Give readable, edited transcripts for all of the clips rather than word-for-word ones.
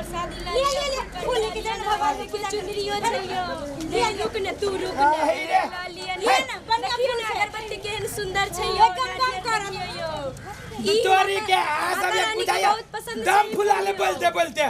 प्रसादी ला लिया लिया लिया फूल लेके जाना भगवान के पूजा चुनरियो छै यौ। ले रुक ने तू रुक ने हे रे। ला लिया लिया ना बढ़िया देखियौ फूल ने छै। अगरबत्ती केहन सुंदर छै यौ एकदम कम करत। देखियौ यौ। ई तोरी के आ सब माता एक रानी के बुझाया बहुत पसंद दम छै ई फुला ले फूल यौ। बोलते बोलते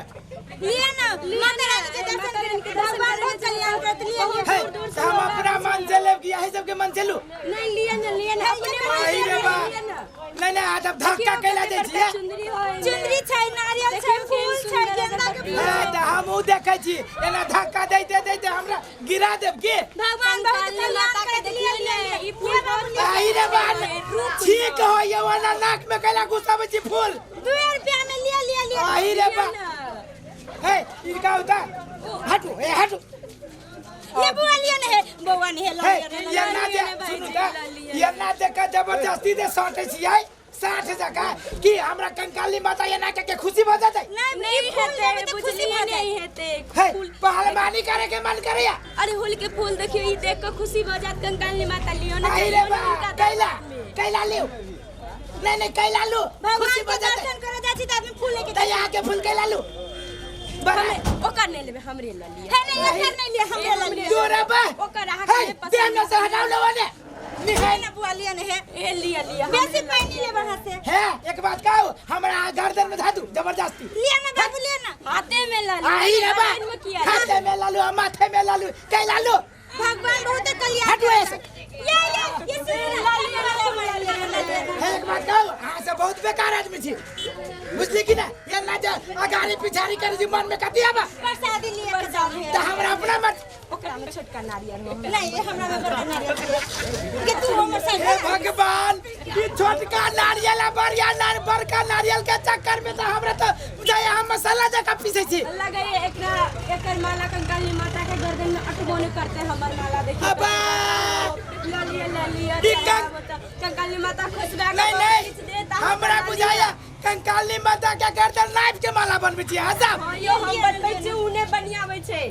लिया ना माता रानी के दर्शन माता रानी के करे दर्शन भगवान करे बहुत कल्याण करत लिया लिया हे दूर दूर से तो हम लोग अपना आबै मन से लेब कि यही सबके मन से लू नहीं लिया ना लिया ना अपने मन आई से रे बा लिया ना। नहीं नहीं आज अब धक्का कैला दै छियै चुनरी होय चुनरी छै नारियल छै देखियौ केहन फूल छै सुंदर गेंदा के फूल हे तऽ हमहूँ देखै छी एना धक्का दैते दैते हमरा गिरा देब की भगवान बहुत कंकाली कल्याण माता के करत लिया देखियौ लिया ने ई फूल बहुत आई रे बा ठीक हो ये वाला नाक में कैला घुसाबै छी फूल 2 रुपया में लिया लिया लिया आई रे बा हे इनका होता हटू ए हटू ये बुआ लिया ने है बौआ ने है हे लिया ये ना दे सुनू त ये ना दे के जबरदस्ती दे साटे छियै 60 जगह कि हमरा कंकाली माता ये ना के के खुशी भ जातै नहीं नहीं ई फूल हेतै लेबै तऽ खुशी बुझलियै भऽ जाय नहीं हेतै हे फूल पहलवानी करे के मन करैया अरे होल के फूल देखियो ई देख के खुशी भऽ जात कंकाली माता लियो ना आई रे चलियो बा ना हुनका कैला दरबार में। कैला लियो नहीं नहीं कैला लू भगवान खुशी के भ जातै दर्शन करे जाइ छी तऽ आदमी फूल लेके त यहाँ के फूल कैला लू बड़ा हमे ओकर नहीं लेबै हमरे ल लिअ हे नहीं एकर नहीं लिया हमरे ला लिया तोरा बा ओकर अहाँके हे नहि पसंद देह में से हटाओ ना ओने है ना बुआ लिया ने है ए लिअ लिअ बेसी पानी लेबै अहाँ से हे एक बात कहू हमरा गर्दन में धादू जबरदस्ती लिया ना बाबू लिया ना हाथे में ल लिअ आई रे बा गर्दन में किया हाथे में लालू आ माथे में लालू कै लालू भगवान बहुत कल्याण हटो ऐसे। ये ये ये सुन ला लिअ ना लिअ ना लिअ ना। हे एक बात कहू अहाँ सब बहुत बेकार आदमी छी बुझली कि ना ये ना जे अगाड़ी पिछाड़ी करे छी मन में कथी आबा प्रसादी लिए के जाओ है त हमरा अपना मत ओकरा में छोटका नारियल हो नहीं ये हमरा में बड़का नारियल छै। के तू हमर संग हे भगवान ई छोटका नारियल आ बढ़िया नार बड़का नारियल के चक्कर में त हमरा त बुझाइया हम मसाला जकाँ पीसै छी लगे एकरा एकर माला कंकाली माता के गर्दन में अटबो नहीं करते हमर माला देखियो अबा ल लिअ ल लिअ ई कंग- कंकाली माता खुश भए नहीं के नहीं किछु देत आ हमरा बुझाइया कंकाली माता के गर्दन नाइफ के माला बनबै छी अहाँ सब हाँ यो हम बनबै छी उ नहि बनियाबै छै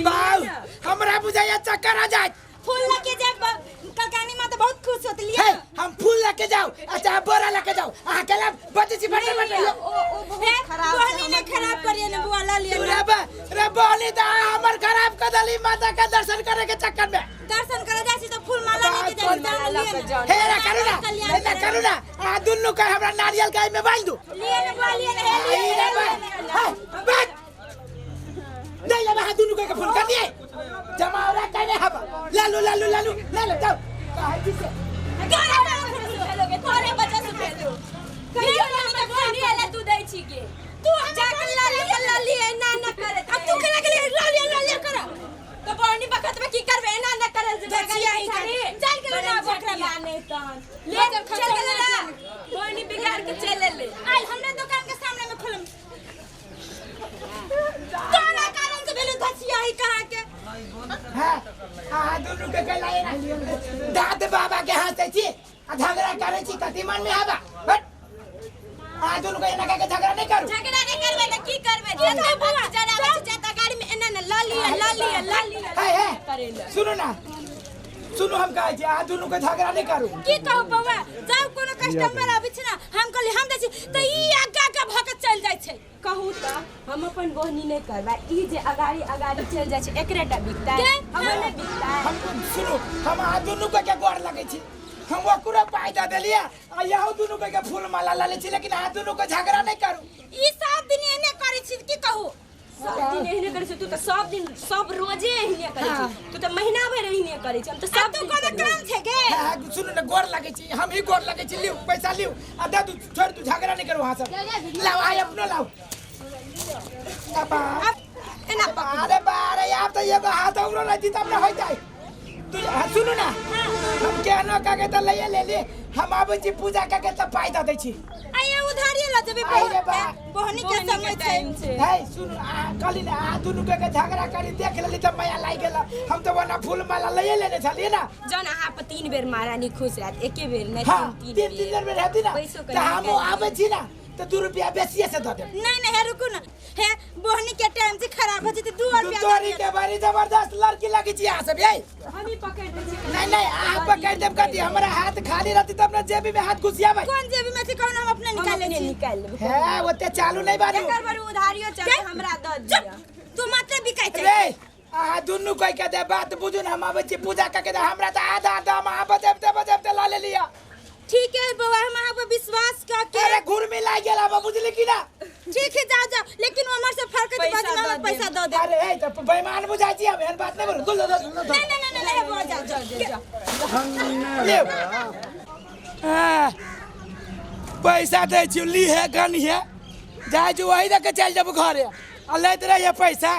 बाउ हमरा बुझाइया चक्कर आ जाए फूल लेके जाए कलकानी माता बहुत खुश होत लिया हे हम फूल लेके जाओ अच्छा बोरा लेके जाओ अहाँ के लब बचे छी बटे बटे ओ ओ बहुत हे खराब छै बहनी ने खराब करिए ने बुआ ला लिया तू रे बा रे बोली त हमर खराब कर दली माता के दर्शन करे के चक्कर में दर्शन करे जाइ छी तो फूल माला लेके जाइ छी माला लिया लऽ के ना। जाउ। हे रे करू ना कल्याण हे ना करू ना आ दुन्नू के हमरा नारियल के में बांध दू लिया ना बुआ लिया ना हे आई लिया रे ना, बा लिया ना। हे बैठ नहीं ले बा दुन्नू के फूल कर दिए जमावरा कहने हवा लालू लालू लालू लालू जाओ काहे छी से तोरे फूल तोरे वजह से भेलो कहियो ना हमरा बहनी एला तू दै छी के तू हमरा जाके ला लिअ ला लिअ एना ना करे अब तू केना के लिए ला लिया ला लिया कर तो बहनी बखत में की करबे एना ना करल जे दक्षिया ही कर। चल के ना बकरा में। नहीं तहन ले ले चल, चल खर्चा के ना बहनी बिगाड़ के चल ले आइल हमरा दुकान के सामने में खोलम तोरा कारण से भेल धसिया ही कहाँ के हां आ दुनू के कहला ना दाद बाबा के हाथ छी आ झगड़ा करे छी कथी मन में आबा हट आ दुनू के एना के झगड़ा नहीं करू झगड़ा नहीं करबे त की करबे जते भक्त जराबै छै जाता गाड़ी में एना ना ल लिअ ल लिअ ल लिअ हे हे करेला सुनू ना सुनू हम कहै छी आ दुनू के झगड़ा नहीं करू की कहू बौआ जब कोनो कस्टमर आबै छै ना हम कहली हम दै छी तऽ ई आगा आगा भऽ के चलि जाइ छै कहू तऽ हम अपन बोहनी नहि करबै ई जे अगाड़ी अगाड़ी चलि जाइ छै एकरे टा बिकतै के? हमर नहि बिकतै हम सुनू हम आ दुनू के के गोर लगै छी हम ओकरो पाइ दऽ देलियै आ यहू दुनू के के फूल माला लऽ लै छी लेकिन अहाँ दुनू के झगड़ा नहीं करू ई सब दिन एने करै छी की कहू सब दिन एहने करै छै तू तऽ सब दिन सब रोजे एहने करै छै तू तऽ महीना भरि एहने करै छै हम तऽ आ सब तू दिन कोनो करै काम छै गे हाँ, सुनू ने गोर लगै छी हम ही गोर लगै छी लिउ पैसा लिउ आ दऽ दू छोड़ दू झगड़ा नहीं करू अहाँ सब लाओ आइ अपनो लाओ अबा एना पकड़ अरे बा अरे आब तऽ एगो हाथ औरो रहती तब ने हो जाए तू हाँ, सुनू ना हम केहनो कऽ के तऽ लैए लेली हम आबै छी पूजा कऽ के तऽ पाइ दऽ दै छी आइए उधारिए लऽ जेबै आइ रे बा। बोहनी के बोहनी के समय छै टाइम छै है सुनू आ कहली ने आ दुनू के के झगड़ा करी देख लेली तऽ माया लागि गेल हम तऽ ओना फूल माला लैए लेने छलियै ने जौन अहाँ पर तीन बेर महारानी खुश रहत एके बेर नहि हाँ तीन तीन तीन बेर हेती ना पैसो तऽ कनि हम निकालि आबै छी ना तऽ 2 रुपया बेसिए से दऽ देब नहीं नहीं हे रुकू ना हे बोहनी के टाइम टाइम से खराब हो जेतै 2 तू रुपया तोरी के बड़ी जबरदस्त लड़की लगी छी अहाँ सब यै। हम ही पकड़ दै छी। नहीं नहीं, अहाँ पकड़ देब कथी? हमरा हाथ खाली रहती तब ना जेबी में हाथ घुसियाबै। कोन जेबी में से कौन हम अपने हम निकाल अपने छी। निकाल लेबै। हे, ओते चालू नहीं बाजू। एकर बार उधारियो चल हमरा दऽ दिअ। चुप, तू मात्र बिकाइ छै। रे अहाँ दुनू कह के दे बात बुझू न, हम आबै छी पूजा कऽ के दे, हमरा तऽ आधा दाम अहाँ बजेबते बजेबते लऽ लेलियै। ठीक है बौआ, हम अहाँ पर विश्वास कऽ के अरे घुरमी लागि गेल आब, बुझली कि ना? ठीक है, जाओ जाओ, लेकिन हमर से फर्क है पैसा तो दऽ पैसा देब। दऽ दे। अरे ए तऽ बेईमान बुझाइ छी हम, एहन बात नहि बोलू। दो दो दो दो। नहीं नहीं नहीं नहीं बौआ, जाओ जाओ जाओ। ले हाँ, पैसा दै छी, ली है गन है, जाइ छी वही दऽ के चलि जेबू घरे आ लैत रहिए पैसा।